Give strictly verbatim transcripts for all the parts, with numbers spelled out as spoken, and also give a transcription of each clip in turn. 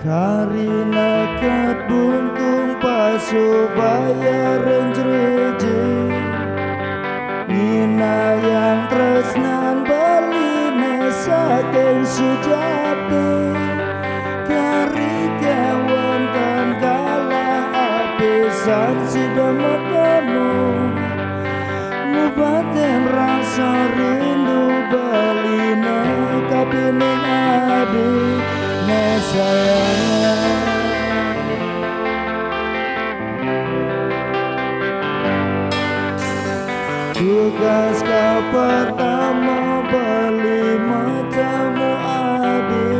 Karina kat bungkung pasubaya renjreje, nina yang tresnan baline saking sujati. Kari kewantan kalah apisan sida matemu, ngubatin rasa rindu baline kapining adine sayang. Tugas ka pertama beli matemu adi,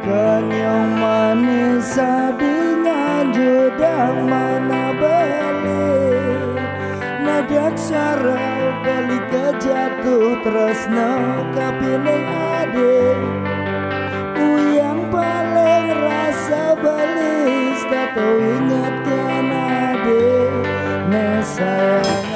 kanyang manis adi nganjudang mana beli. Nadak sarau beli kejatuh tresna kapining adi. Uyang paling rasa beli, tato inget kan adi ne sayang.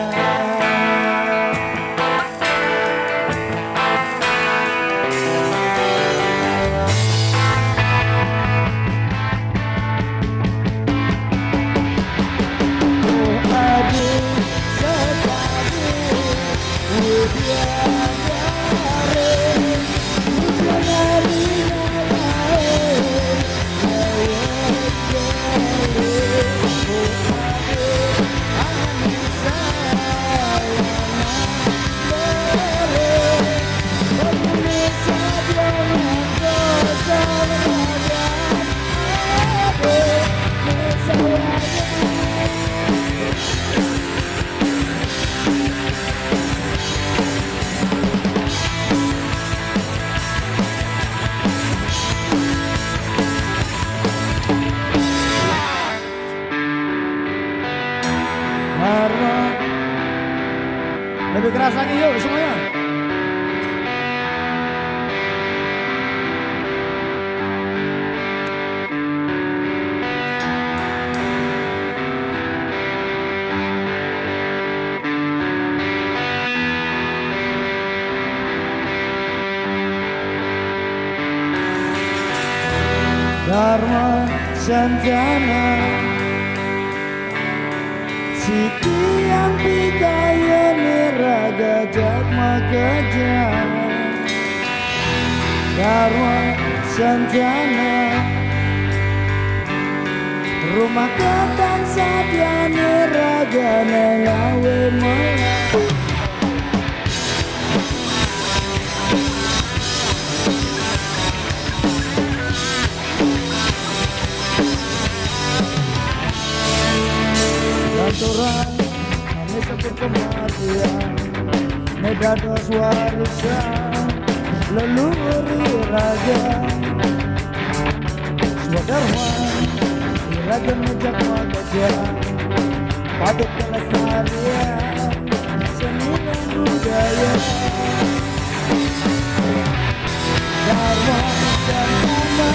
Lebih keras lagi, yuk semuanya. Dharma Sanjana, siti yang pikayane raga jatma kejang. Dharma Sanjana, rumah ketang sadiane ragane ngawe melah. Lanturan manis sebut kematian, ne dados warisan leluhur iraga. Swadarma iraga ngejak wakaja, patut kelestarian seni dan budaya. Dharma Sanjana,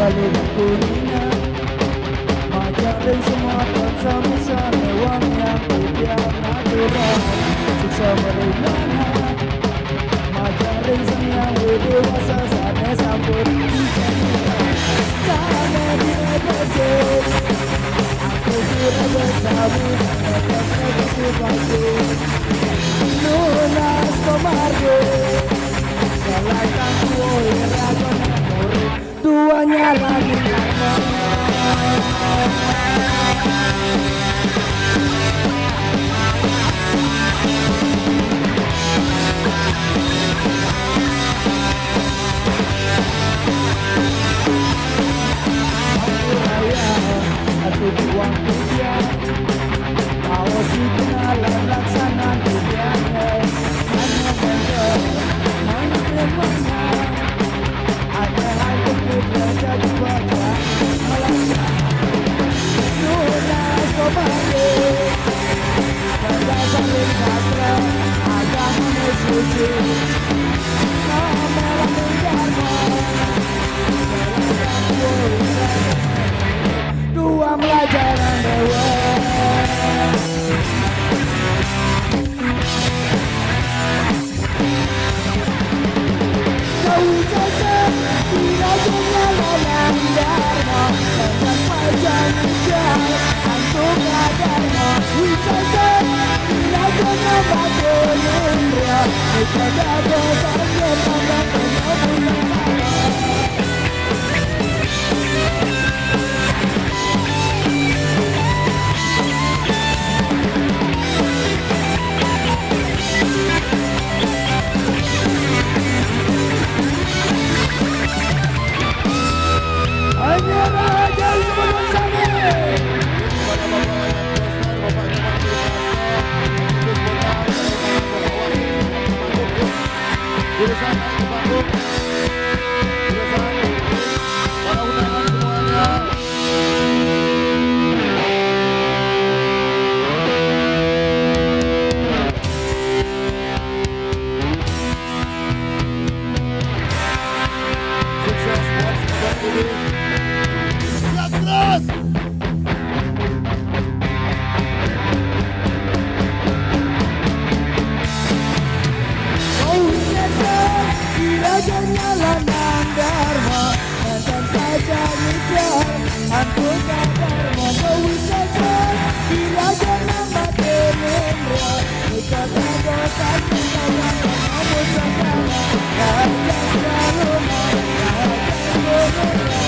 Dalam dunia, majaring semua bangsa, misalnya wong yang tidak natural, siksa merimana. Majaring sing yang dewasa, sana sampun sana di atas. Aku kira bersama, nunas komargo, selatan kuohing raja murid. Duanya lagi lama. Aku raya, aku buang kerja. Mau si kenalan laksanaan kerja. Hanya bangga, mana remanya. Dua pelajaran dewa. Jurusan naik ke panggung. Jurusan, para undangan semuanya. Sukses buat Sobat Budi. Siap terus. Kau setan, kiranya lanang dharma, mantan saja mitra, anggota dharma. Kau setan, kiranya nama Denendra, kita tak bosan, kita tak mau bersama. Raja Salomon, Raja Salomon.